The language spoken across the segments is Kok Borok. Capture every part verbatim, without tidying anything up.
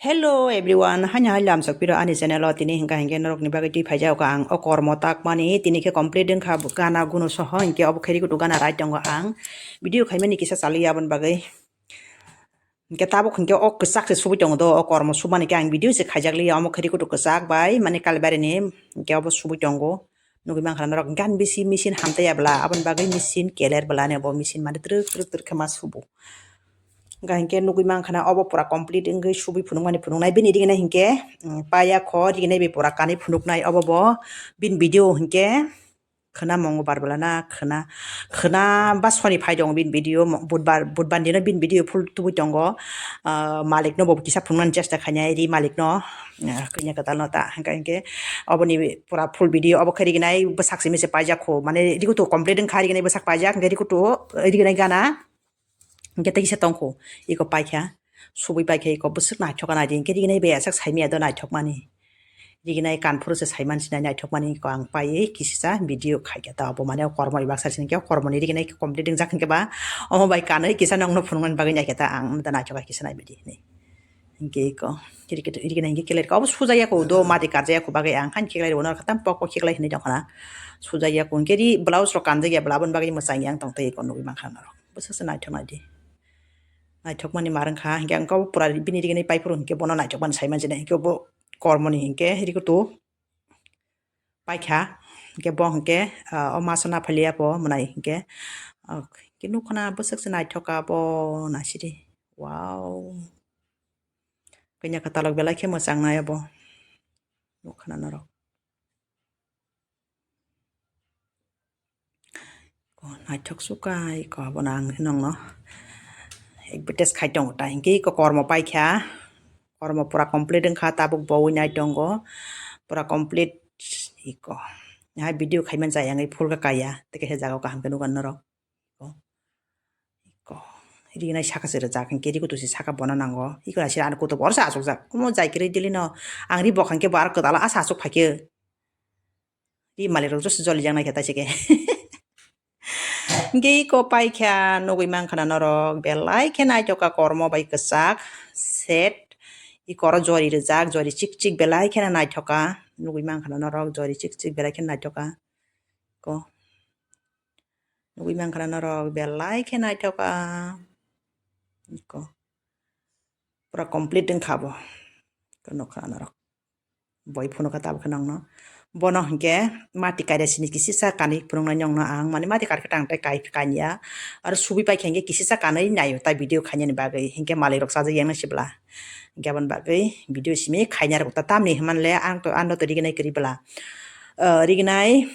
Hello everyone, haino hai lamsok piro ani channel o. Tini hingka hingke norok ni bagwi twi phaijak ang o kormo takmani, tini khe complete wngkha gana gunu soho, hingke obo khe rikutu gana rai tongo ang. Video khaimani kisa chaliya aboni bagwi. Hingke tabuk hingke o kwchak se subui tongo do, o kormo submani khe ang video se khaijak liya, omo khe rikutu kwchak bai mani kalbari ni hingke obo subui tongo. Nugui mankha norok gan bisi machine hamtaiya bwla, aboni bagwi machine keler bwla ni obo machine mani twrwk twrwk twrwk khe ma subu. Hingka hingke nugui mankha na obo pura complete wngwi subui phunukmani phunuknai. Bini riginai hingke, mm, paya kho riginai bai pura kanwi phunuknai. Obo bo bini video hingke khwna mongobar bwla na khwna, khwna ba soni phai tongo bini video, mo-, budbar, budbar dino bini video full tubui tongo. Ah, malik no bo kisa phunuknani chesta khainai ri malik no, ah, kanya kwtal no ta hingka hingke oboni pura full video obo khe riginai bwsak simi se paijak kho, mane rikutu complete wngkha riginai bwsak paijak hingke rikutu riginai gana. Hingke tei kisa tongkho, iko paikha, subui paikha, iko bwswk naithok naidi, hingke riginai bai aswk saimaya do naithokmani. Riginai kanphuru se saiman sinai naithokmani, iko ang paiwi kisisa video khaikha ta, obo mane o kormo bai baksa sini khe, o kormoni riginai complete wngjak hingke ba, omo bai kanwi kisa nokno phunuknani bagwi naikha ta, ang da naithok kha kisa naibaidi hinwi. Hingke iko, kiri kiri, iri gana hingke kelai rwkha. Obo sujaya kho, do mati karjaya kho bagwi ang haino kheklai rwo, norok tam pok pok kheklai hinwi tongkha na. Sujaya kho, hingke ri blouse rok kanjakya bwla, aboni bagwi mwchangya ang tongtwi iko nugwi mankha norok. Bwswk se naithok naidi. Naithok mani mar wngkha, hingke ang khe obo pura bini riginai paiphuru hingke bono naithok mani saiman sinai, hingke obo kormoni hingke rikutu. Paikha, hingke bo hingke, ah, o maso naphaliya bo mwnai hingke, ah, hingke nukho na bwswk se naithok kha bo naisidi. Wow. Kanya kwtalok belai khe mwchang nai obo. Nukha na norok. Ko naithok suka, iko abono ang nongno advertise khai tongo ta, hingke iko kormo paikha, kormo pura complete wngkha, tabuk bowi nai tongo, pura complete iko. Hai video khaiman chaya wngwi phulkha kaya, tei kaisa jaga o kaham khe nukha norok. Iko, iko, iri nai saka se rijak, hingke ri kutu se saka bono nango, iko nai se ani kutu borok se achukjak, omo jai kwrwi daily no, ang ri bokha hingke bo aro kwtal o asa achuk phaikhe. Ri malik rok joto joli jak nai khe taisike. Hingke iko paikha nugui mankha na norok belai khe naithok kha kormo bai kwchak set. Iko oro jori rijak, jori chik chik belai khe naithok kha. Nugui mankha na norok jori chik chik belai khe naithok kha. Ko. Nugui mankha na norok belai khe naithok kha. Iko. Pura complete wngkha bo. Iko nukha na norok. Boi phunukha tabuk khe nongno. Bono hinkhe mati kaida sini kisisa kanwi phunuknai nongno ang, mani mati kar khe tang tai kai, kanya. Aro subui paikha hinkhe kisisa kanwi naio tai video khainani bagwi. Hinkhe malik rok chajak yang nai sibla. Hinkhe aboni bagwi video simi khaina rwkha tamni hwnmanle ang to, ano to rignai kwrwi bwla. Ah, rignai.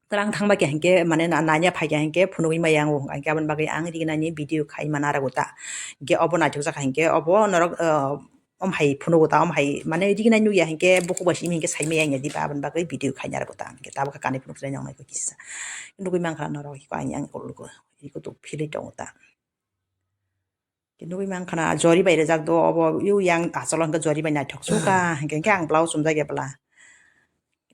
Twlang thangba khe hinkhe, mane, na-, nanya phaikha hinkhe phunugwi maya ang, hinkhe aboni bagwi ang rignani video khai mana arago ta. Hinkhe obo naithok jakha hinkhe obo norok, ah, om hai phunugo ta, om hai, mane, rignai nukya hinkhe bukhuk bai simi hinkhe saimaya wngya diba, aboni bagwi video khaina arago ta. Hinkhe tabukhe kanwi phunuk chwrai nongnaikho kisa. Nugwi mankha norok, hiko ang yang iko lugo, iko tok philwi tongo ta. Nugui mankha na jori bai rijak do obo, yu yang achalo hwnkhe jori bai naithok suka, hinkhe, hinkhe ang blouse chumjak ya bwla.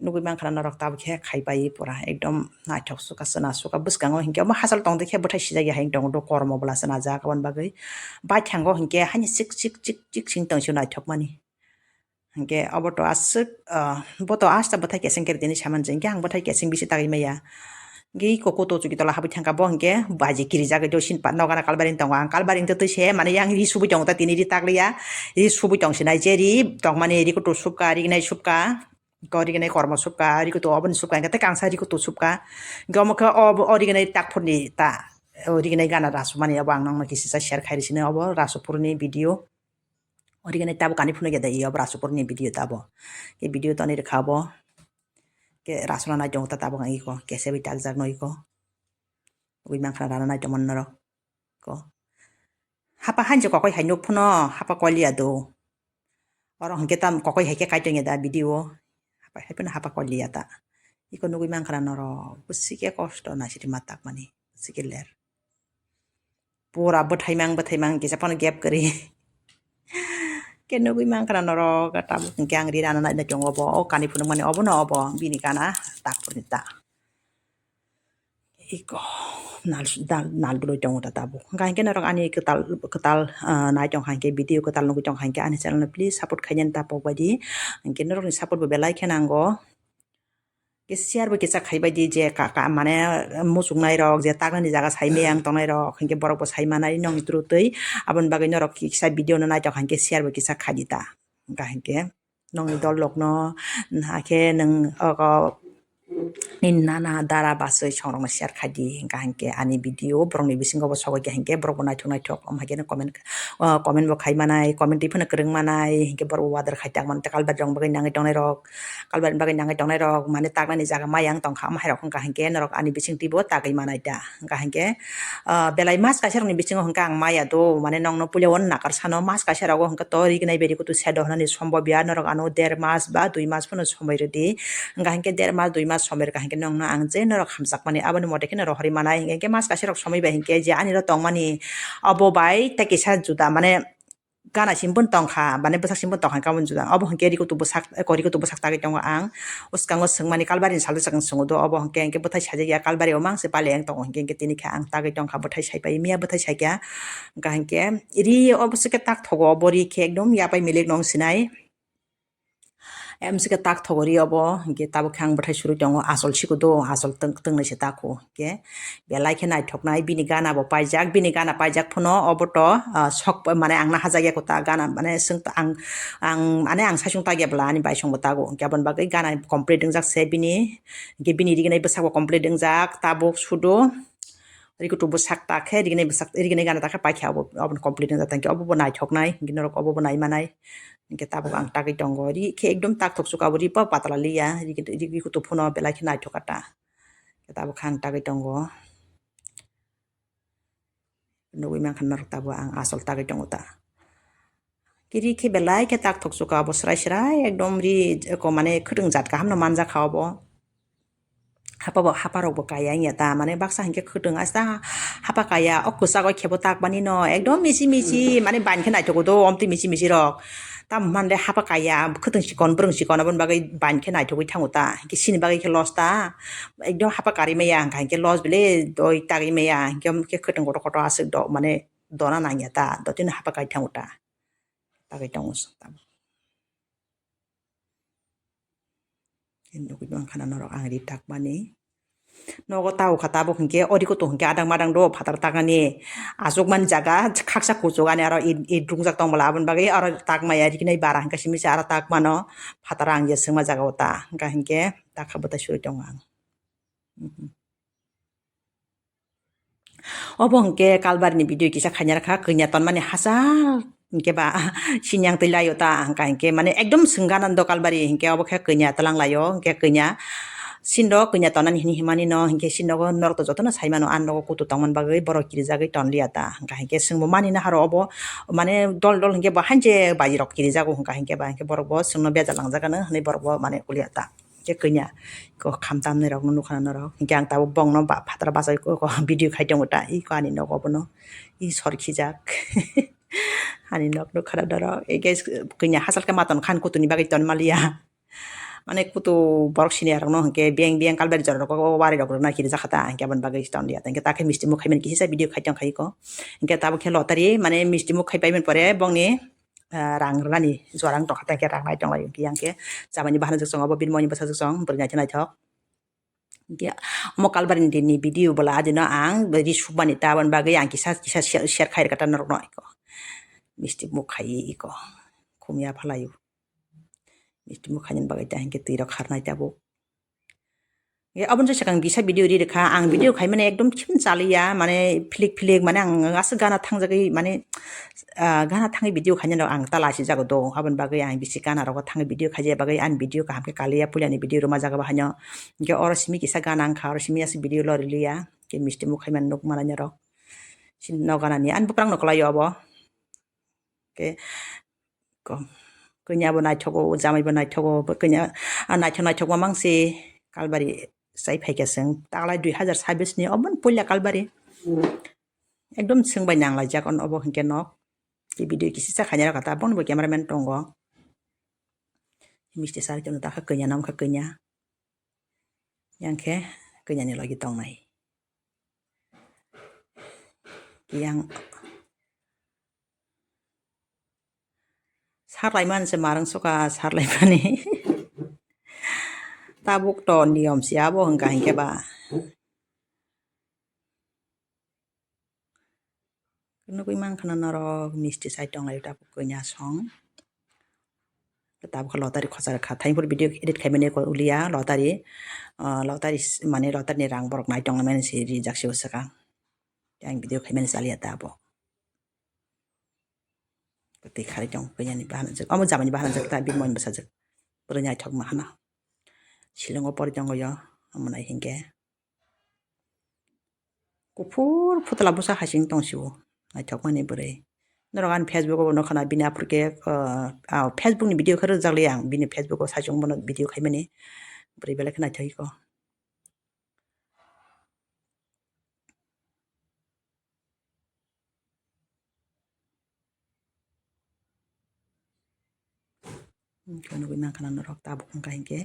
Nugui mankha na norok tabuk khe khai pai pura ekdom naithok suka, chwna suka, bwskango hinkhe omo hachal tong de khe bwthai sijak ya hai tong do, kormo bwla chwna jak aboni bagwi. Baithango hinkhe haini chik chik chik chik sing tong sio naithok mani. Hinkhe obo to aswk, ah, bo to asta bwthai keseng khe tini saman je, hinkhe ang bwthai keseng bisi tagwi maya. Hinkhe iko kuto chuki tola habwi thangkha bo hinkhe baji kirijak do sin pa nokana kalbaring tongo, ang kalbaring twi twi se mane yang ri subui tongo ta tini ri takliya, ri subui tong sinai je ri tongmani ri kutu subka, rignai subka, ko rignai kormo subka, ri kutu oboni subka hinkhe tei kangsa ri kutu subka. Hinkhe omo khe o, o rignai takphurni ta, o rignai gana rasumani obo ang nokno kisisa share khai ri sino obo rasupurni video. Original tabo kani phunuk ya da iyo Brasupur ni video tabo. Ke video toni rwkha bo. Ke rasuna nai tongo ta tabuk ang iko. Kese bai takjak no iko. Ui mankha rana nai tongmani norok. Ko. Hapa hanjo kokoi hai nuk phuno, hapa koli ya do. Oro hwnkhe tam kokoi hai khe kai tong ya da video. Hapa hai phano hapa koli ya ta. Iko nugui mankha na norok. Bwswk khe kosto naisidi ma takmani. Bwswk khe ler. Pura bwthaimang bwthaimang kisa phano gap kwrwi. Khe nugui mankha na norok, tabuk hwnkhe ang ri rana nai tongo bo, o kani phunukmani obono obo, bini gana takphurni ta. Iko nal, nal, nal duloi tongo ta tabuk. Hwnkha hinkhe norok ani kwtal, kwtal, ah, nai tongkha hinkhe, video kwtal nugwi tongkha hinkhe ani channel no please support khainani ta pok baidi. Hinkhe norokni support bo belai khe nango. Khe share bo kisa khaibaidi je ka, ka, mane muchungnairok je taknani jaga saimaya wng tongnairok hinkhe borok bo saimanai nongni through twi. Aboni bagwi norok kisa video no nai tongkha hinkhe share bo kisa khaidi ta. Hwnkha hinkhe. Nongni dol rokno, hakhe nwng ogo nini nana dara bachwi songrokno share khaidi, hwnkha hinkhe ani video borokni bisingo bo sogwi kha hinkhe borok bo naithok naithok, omo haikhe comment, o comment bo khai manai, comment twi phano kwrwng manai, hinkhe borok bo order khai tangmani, Kalbari rokni bagwi nangwi tongnai rok, Kalbari ni bagwi nangwi tongnai rok, mane taknani jaga maya wng tongkha, omo hairok wngkha hinkhe norok ani bising twibo tagwi manai da, hwnkha hinkhe, ah, belai mas kaisa rokni bisingo hwnkha ang maya do, mane nongno puila o nakar sano, mas kaisa rogo hwnkhe to rignai beri kutu sedo hwnani sombobya, norok ano der mas ba dui mas phano somoi rwdi. Hwnkha hinkhe der mas dui mas somoi rwkha hinkhe nongno ang je norok hamjakmani aboni mote kheno rohorwi manai. Hinkhe mas kaisa rok somoi bai hinkhe je ani ro tongmani obo bai tei kisa juda mane gana sim phano tongkha, mane bwsak sim phano tongkha hinkhe aboni juda. Obo hinkhe ri kutu bwsak, eko ri kutu bwsak tagwi tongo ang. Bwskango swngmani Kalbari ni salo swkang swngo do, obo hinkhe hinkhe bwthai sajak ya Kalbari o mangse pale ang tongo hinkhe hinkhe tini khe ang tagwi tongkha bwthai saipai miya bwthai saikha. Hwnkha hinkhe ri obo se khe tak thogo, obo ri khe ekdom yapai milik nong sinai. Em se khe tak thogo ri obo, hinkhe tabuk khe ang bwthai surui tongo, achol siko do, achol twng-, twngnaise tako, hinkhe belai khe naithoknai, bini gana bo paijak, bini gana paijak phano obo to, ah, sok, mane ang nahajakya kota gana, mane swng ang, ang, mane ang saichung tagya bwla ani baisong bo tago, hinkhe aboni bagwi gana complete wngjak se bini, hinkhe bini rignai bwsakbo complete wngjak, tabuk sudo. Ri kutu bwsak ta khe, rignai bwsak, rignai gana ta khe paikha abo, aboni complete wngya ta hinkhe obo bo naithoknai, hinkhe norok obo bo naimanai. Hinkhe tabuk ang tagwi tongo, ri khe ekdom tak thok chuka bo ri pa patla liya, ri kutu, ri kutu phano belai khe naithok ta. Tabuk khe ang tagwi tongo. Nugwi mankha norok tabuk ang achol tagwi tongo ta. Kiri khe belai khe tak thok chuka bo srai srai ekdom ri eko mane khwtwng jat kaham no manjakha obo. Hapa bo, hapa rok bo kaya wngya ta, mane baksa hinkhe khwtwng asta hapa kaya, o kwchak o khe bo tak mani no ekdom michi michi mane ban khe naithogo do omtwi michi michi rok. Tamo hwnde hapa kaya, khwtwng chikon, bwrwng chikon, aboni bagwi ban khe naithogwi thango ta, hinkhe chini bagwi khe loss ta, ekdom hapa karwi maya, hwnkha hinkhe loss bile doi tagwi maya, hinkhe, hinkhe khwtwng kotor kotor aswk do, mane dona nangya ta, dotino hapa kai thango ta, tagwi tongo. Nugwi mankha na norok ang ri takmani. Nogo tao kha tabuk hinkhe, ori kutung hinkhe adang madang do phatar takani. Achukmani jaga khaksa kuchuk ani aro i, i dungjak tong bwla aboni bagwi aro takmaya rignai bara hinkhe simi se aro takmano phatar ang je swngma jaga o ta. Hinkha hinkhe takha bwtai suri tongo ang. Mhm. Obo hinkhe Kalbari ni video kisa khaina rwkha, kanya tonmani hachal hinkhe ba sinyang twi laio ta, hwnkha hinkhe mane ekdom swng gana do Kalbari hinkhe obo khe kanya twlang laio, hinkhe kanya sindo kanya tonani hini himani no hinkhe sindo norok to jotono saimano, ah nogo kutu tongmani bagwi borok kirijagwi tonliya ta, hwnkha hinkhe swngbo mani naharo obo mane dol dol hinkhe bo hanjek baji rok kirijago, hwnkha hinkhe ba hinkhe borok bo swngno bejal langjak gana hinwi borok bo mane kuliya ta. Hinkhe kanya, ko kham tamni rok no nukha norok. Hinkhe ang tabuk bongno ba phataro bachai ko, ko video khai tongo ta, iko ani nogo bono. I sor khijak. Ani nok nukha norok. Hinkhe kanya hachal khe ma ton khan kutuni bagwi ton maliya. Mane kutu borok siniya rok no hinkhe biyang biyang Kalbari jora rok o wari rok rwna kiri jakha ta. Hinkhe aboni bagwi ton liya. Hinkhe ta khe misti muk khai mani kisa video khai tong khai ko. Hinkhe tabuk khe lottery mane misti muk khai pai mani pore bongni ah, rang rwnani jora wng tongkha, tei khe rang nai tonglai hwnkhe yang khe chamani bahan jwk chwng obo bini moni bwsa jwk chwng bwrwi naithok naithok. Hwnkhe omo Kalbari ni video bwla adino ang ri sukmani ta, aboni bagwi ang kisa kisa share, share khai rwkha ta norokno iko. Misti muk khai iko. Khum ya phalai o. Misti muk khainani bagwi ta hinkhe twi rok kharnai tabuk. Ye, aboni swkang kisa video ri rwkha, ang video khaimani ekdom chim chaliya, mane philik philik, mane ang aswk gana thangjagwi, mane, ah, gana thangwi video khainani ang ta lachijago do, aboni bagwi ang bisi gana rogo thangwi video khaijak bagwi ani video kaham khe kaliya, puilani video rwma jaga bo haino. Hinkhe oro simi kisa gana wngkha, oro simi aswk video lo riliya, khe misti muk khaimani nukmani norok. Sini nok ganani ani bwkrang no kwlaio obo. Khe ko-, kanya bo naithogo, jamai bo naithogo, bo kanya, ah, naithok naithok mamang se Kalbari chai phaikha chwng, taklai dui hazar sabis ni, obo puila Kalbari. Ekdom chwng bai nang laijak, obo hinkhe nok. Tei video kisi cha khaina rwkha ta, boni bo camera man tongo. Misti sari khe no takha kanya, nam kha kanya. Yang khe kanya ni logi tongnai. yang. Sarlaimani se marang suka sarlaimani. Tabuk to niyom si abo hwnkha hinkhe ba. Nugui mankha na norok misti sai tonglai tabuk kanya song. Tabuk lotari khosa rwkha. Thaini phuru video edit khaimani ko ulia lotari, ah, lotari s-, mane lotari ni rang borok nai tonglaimani se rijak se bwswkang. Yang video khaimani chalia tabuk. Tei kharwi tongo kanya ni bahanajak. Omo jamani bahanajak ta bini moin bwsajak. Bwrwi naithok ma hana. Shillong o pori tongo yo. Omo nai hinkhe. Kuphur phutla bwsa hasing tong sio. Naithokmani bwrwi. Norok ani Facebook o nukha na bini aphuru khe, ah, ah, Facebook ni video khe rwjak li ang. Bini Facebook o saichung bono video khaimani. Bwrwi belai khe naithok iko. Hwnkhe nugui mankha na norok tabuk wngkha hinkhe,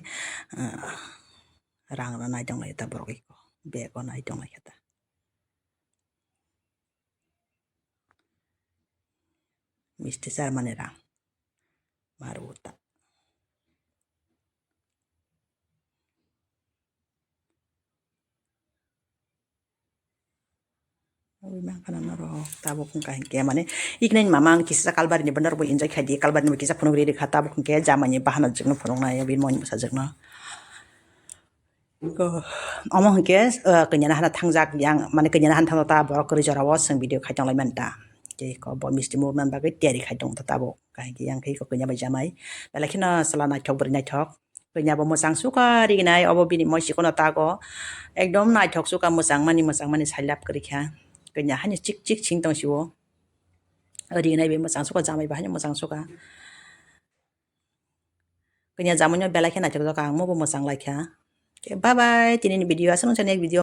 ah, rang rw nai tonglai ta borok iko, bag o nai tonglai khe ta. Misti charmani rang maru ta. Ui mankha na norok tabuk wngkha hinkhe mane iknai mama ang kisa kalbari ni bono rok bo enjoy khai di kalbari ni bo kisa phunuk ri rikha tabuk hinkhe jamani bahana jwk no phunuk nai bini moin bwsa jwk no. Ko, omo hinkhe, eh, kanya na hana thangjak yang, mane kanya na hana thangjakta borok kwrwi jorao chwng video khai tonglai manta. Tei ko bo misti murna bagwi tiyari khai tongta tabuk. Kahai khe yang khe ko kanya bai jamai. Belai kheno chwla naithok bwrwi naithok. Kanya bo mwchang suka rignai, obo bini moi sikono tago. Ekdom naithok suka mwchang mani, mwchang mani sailap kwrwi kha. Kanya haino chik chik sing tong sio. Rignai bai mwchang suka, jamai bai haino mwchang suka. Kanya jamai no belai khe naithok jak ang, omo bo mwchang lai kha. Bye bye, tini ni video aswk nung chani video.